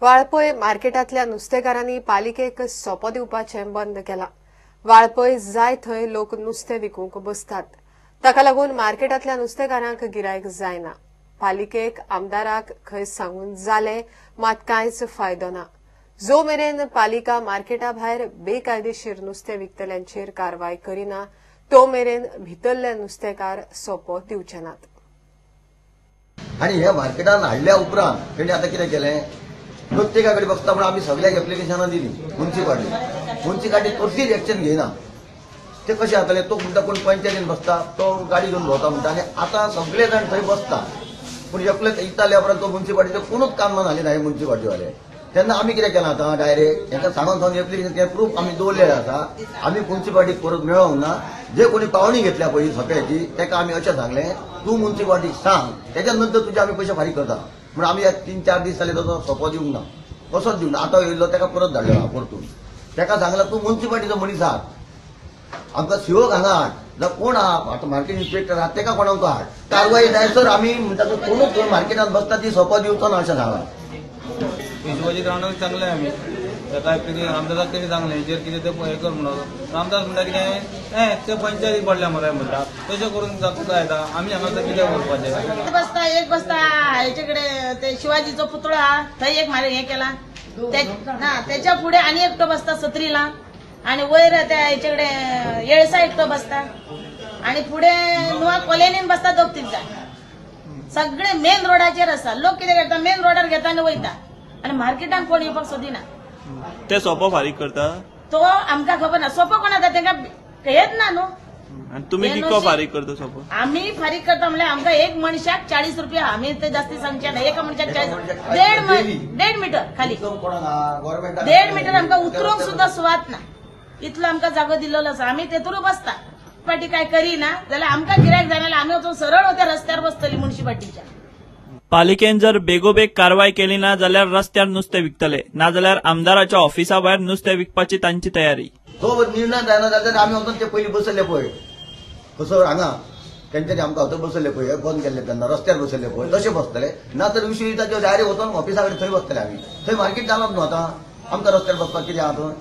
वाळपय मार्केटांतल्या नुस्तेकारांनी पालिकेक सोपो दिवपाचें बंद केलां. वाळपय जाय थंय लोक नुस्तें विकूंक बसतात. ताका लागून मार्केटांतल्या नुस्तेकारांक गिरायक जायना. पालिकेक आमदाराक खंय सांगून जालें मात कांयच फायदो ना. जो मेरेन पालिका मार्केटा भायर बेकायदेशीर नुस्तें विकतल्यांचेर कारवाय करिना तो मेरेन भितरले नुस्तेकार सोपो दिवचे नात. आनी हे मार्केटान हाडल्या उपरांत तेणी आतां कितें केलें, प्रत्येका कडेन बसता म्हूण आमी सगळ्यांक एप्लिकेशनां दिली मुन्सिपाल्टी. मुन्सिपाल्टी कसलीच एक्शन घेयना. ते कशें जातलें, तो म्हणटा कोण पंचायतीन बसता, तो गाडी घेवन भोंवता म्हणटा, आनी आतां सगळे जाण थंय बसता. पूण एकले इताल्या उपरांत तो मुन्सिपाल्टीचें कोणूच काम ना जालें ना हे मुन्सिपाल्टीवाले. तेन्ना आमी कितें केलां आतां डायरेक्ट हेंका सांगून सांगून एप्लिकेशन ते प्रूफ आमी दवरलेले आसा. आमी मुन्सिपाल्टीक परत मेळोंक ना. जे कोणी पावणी घेतल्या पळय सोप्याची तेका आमी अशें सांगलें, तूं मुन्सिपाल्टीक सांग, तेच्या नंतर तुजे आमी पयशे फारीक करता. म्हण आमी ह्या 3-4 दीस जाले तसो सोपो दिवंक ना, कसोच दिवंक ना. आतां येयल्लो तेका परत धाडलो परतून. तेका सांगलां तूं मुन्सिपाल्टीचो मनीस आहा, आमकां सीओक हांगा हाड, जावं कोण आहा आतां मार्केट इन्स्पेक्टर आहा तेका कोणाक हाड. कारवाय जाय सर आमी म्हणटा तो कोणूच कोण मार्केटांत बसता ती सोपो दिवचो ना अशें सांगलां. हिशोबाची ग्रावंडाक सांगलें आमी ताका कितें रामदासाक तेणी सांगलें हेचेर कितें तें हें कर म्हणून. रामदास म्हणटा कितें हें ते पंचायतीक पडल्या मरे म्हणटा, तशें करून जाता येता. आमी हांगा कितें करपाचें. बसता एक बसता हेचे कडेन ते शिवाजीचो पुतळो आहा थंय एक मारे हें केला ना, तेच्या फुडें आनी एकटो बसता सत्रीला, आनी वयर त्या हेचे कडेन येळसा एकटो बसता, आनी फुडें नुवा कॉलनीन बसता दोग तीग जाण. सगळे मेन रोडाचेर आसा. लोक कितें करता, मेन रोडार घेता आनी वयता, आनी मार्केटान कोण येवपाक सोदिना. ते सोपो फारीक करता तो आमकां खबर ना. सोपो कोण आतां तेंका हेच ना न्हू. आनी तुमी कितको फारीक करता सोपो? आमी फारीक करता म्हणल्यार आमकां एक मनशाक 40 रुपया. आमी ते जास्ती सांगचे ना. एका मनशाक 40, 1.5 मिटर खाली, 1.5 मिटर आमकां उतरूंक सुद्दां सुवात ना, इतलो आमकां जागो दिल्लो आसा. आमी तेतूर बसता. पाटी काय करिना जाल्यार आमकां गिरायक जायना जाल्यार आमी वचून सरळ त्या रस्त्यार बसतली मुन्सिपाल्टीच्या. पालिकेन जर बेगोबेग कारवाय केली ना जाल्यार रस्त्यार नुस्तें विकतले, नाजाल्यार आमदाराच्या ऑफिसा भायर नुस्तें विकपाची तांची तयारी. तो निर्णय जायना जाल्यार आमी वचून ते पयलीं बसयले पळय कसो हांगा तेंच्यांनी आमकां थंय बसयले पळय, बंद केल्ले तेन्ना रस्त्यार बसयले पळय तशें बसतले. ना तर विश्वजिताच्यो डायरेक्ट वचून ऑफिसा कडेन थंय बसतले आमी. थंय मार्केट जालोच न्हू आतां आमकां रस्त्यार बसपाक कितें आहा थंय,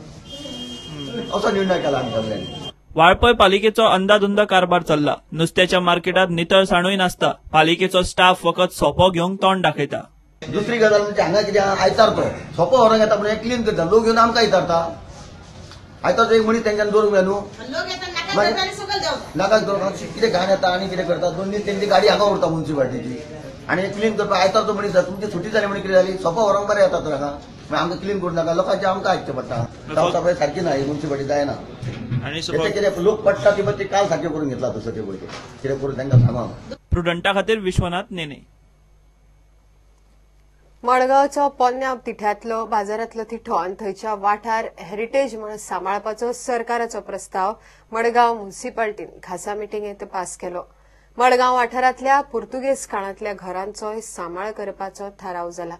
असो निर्णय केला आमी सगळ्यांनी. वाळपय पालिकेचो अंदाधुंद कारभार चल्ला. नुस्त्याच्या मार्केटात नितळसाणूय नासता. पालिकेचो स्टाफ फकत सोपो घेवंक तोंड दाखयता. दुसरी गजाल म्हणजे हांगा कितें आयतार तो सोपो व्हरोंक येता म्हणून क्लीन करता, लोक येवन आमकां विचारता. आयतार एक मनीस तेंच्यान दवरूंक जाय न्हू, नाका कितें घाण येता आनी कितें करता. 2 दीस तेंची गाडी हांगा उरता मुन्सिपाल्टीची आनी क्लीन करपाक आयतार तो मनीस तुमची सुटी जाली म्हणून कितें जाली, सोपो व्हरोंक बरें येता तर हांगा. मागीर आमकां क्लीन करूं नाका, लोकांचें आमकां आयकचें पडटा. साफसफाय सारकी ना ही मुन्सिपाल्टी जायना. कितें लोक पडटा ती ते काल सारकें करून घेतला तसं ते पळय कितें करून तांकां सांगून. प्रुडंटा खातीर विश्वनाथ नेने. मडगांवचो पोन्न्या तिठ्यांतलो बाजारांतलो तिठो आनी थंयच्या वाठार हेरिटेज म्हूण सांबाळपाचो सरकाराचो प्रस्ताव मडगांव मुन्सिपाल्टीन खासा मिटिंगेंत पास केलो. मडगांव वाठारांतल्या पुर्तुगेज काळांतल्या घरांचोय सांबाळ करपाचो थाराव जाला.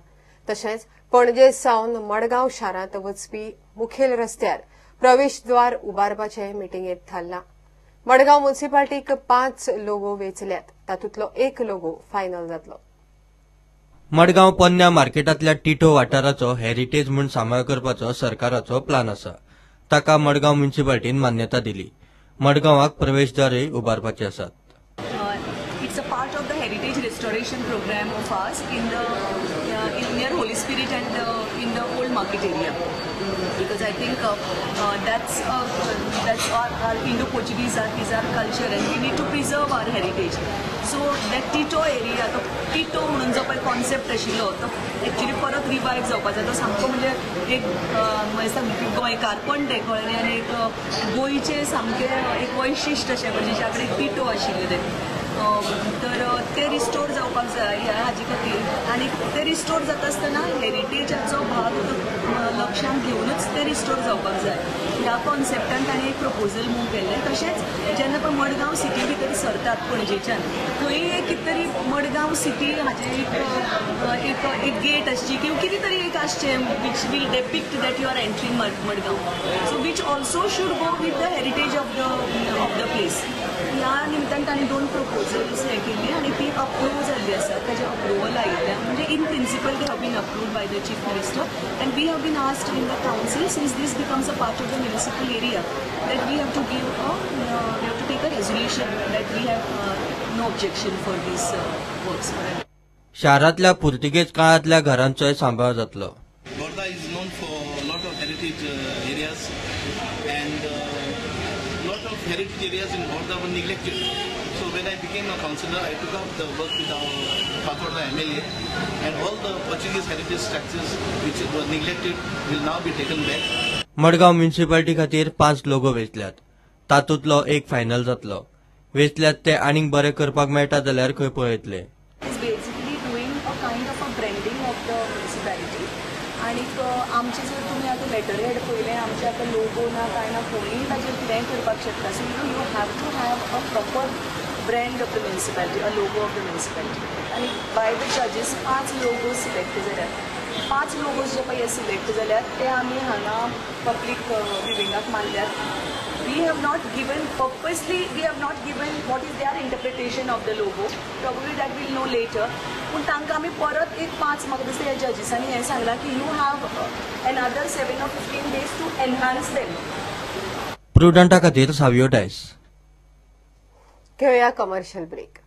तशेंच पणजे सावन मडगांव शारांत वचपी मुखेल रस्त्यार प्रवेशद्वार उबारपाचें मिटिंगेंत थारलां. मडगांव मुन्सिपाल्टीक 5 लोगो वेंचल्यात, तातूंतलो एक लोगो फायनल जातलो. मडगांव पोन्न्या मार्केटांतल्या टिठो वाठाराचो हेरिटेज म्हूण सांबाळ करपाचो सरकाराचो प्लान आसा. ताका मडगांव म्युनिसिपाल्टीन मान्यता दिली. मडगांवाक प्रवेशद्वारय उबारपाचे आसात. It's a part of the heritage restoration program of us in the near Holy Spirit and in the old market area, because I think that's our Indo-Portuguese is our culture and we need to preserve our heritage. So that Tito area, तो Tito म्हणून जो पळय concept आशिल्लो तो actually परत revive जावपाचो. तो सामको म्हणजे एक गोंयकारपण तें कळ्ळें आनी एक गोंयचें सामकें एक वैशिश्ट अशें म्हणजे ज्या कडेन टिटो आशिल्लें तें, तर ते रिस्टोर जावपाक जाय ह्या हाजे खातीर. आनी ते रिस्टोर जाता आसतना हेरिटेजाचो भाग लक्षांत घेवनूच ते रिस्टोर जावपाक जाय ह्या कॉन्सेप्टान ताणें एक प्रपोजल मूव केल्लें. तशेंच जेन्ना पळय मडगांव सिटी भितर सरतात पणजेच्यान, थंय एक कितें तरी मडगांव सिटी हाजें एक एक गेट आसची किंवा कितें तरी एक आसचें which will depict that you are entering Madgaon, so which also should go with the heritage of the place. ह्या निमित्तान तांणी 2 प्रपोजल्स हें केल्ली आनी ती अप्रूव जाल्ली आसा. ताजें अप्रुवल आयिल्लें म्हणजे in principle they have been approved by the chief minister and we have been asked in the council, since this becomes a part of the municipal area, that we have to give a we have to take a resolution that we have no objection for these works. शारांतल्या पुर्तुगेज काळांतल्या घरांचोय सांबाळ जातलो. Borda is known for a lot of heritage areas and lot of heritage areas in Borda were neglected. So when I became a councillor, I took up the work with our Fatorda MLA, and all the Portuguese heritage structures which were neglected will now be taken back. Madgaon municipality खातीर 5 logo वेंचल्यात, तातूंतलो एक final जातलो. वेंचल्यात ते आनीक बरे करपाक मेळटा जाल्यार खंय पळयतले. It's basically doing a kind of a branding of the municipality. आनीक आमचे जर तुमी आतां लेटर हेड पळयलें, आमचे आतां लोगो ना कांय ना, कोणीय ताजेर कितेंय करपाक शकता. So you know you have to have a proper brand of the municipality, a logo of the municipality. आनी बाय the जजीस 5 लोगो सिलेक्ट जाल्यात. 5 लोगोज जे पळय सिलेक्ट जाल्यात ते आमी हांगा public विविंगाक मारल्यात. We have not given purposely, we have not given what is their interpretation of the logo. Probably that we'll know later. पूण तांकां आमी परत एक 5 म्हाका दिसता ह्या जजीसांनी हें सांगलां की you have another 7 or 15 days to enhance them. प्रुडंटा खातीर सावियो डायस. घेवया कमर्शियल ब्रेक.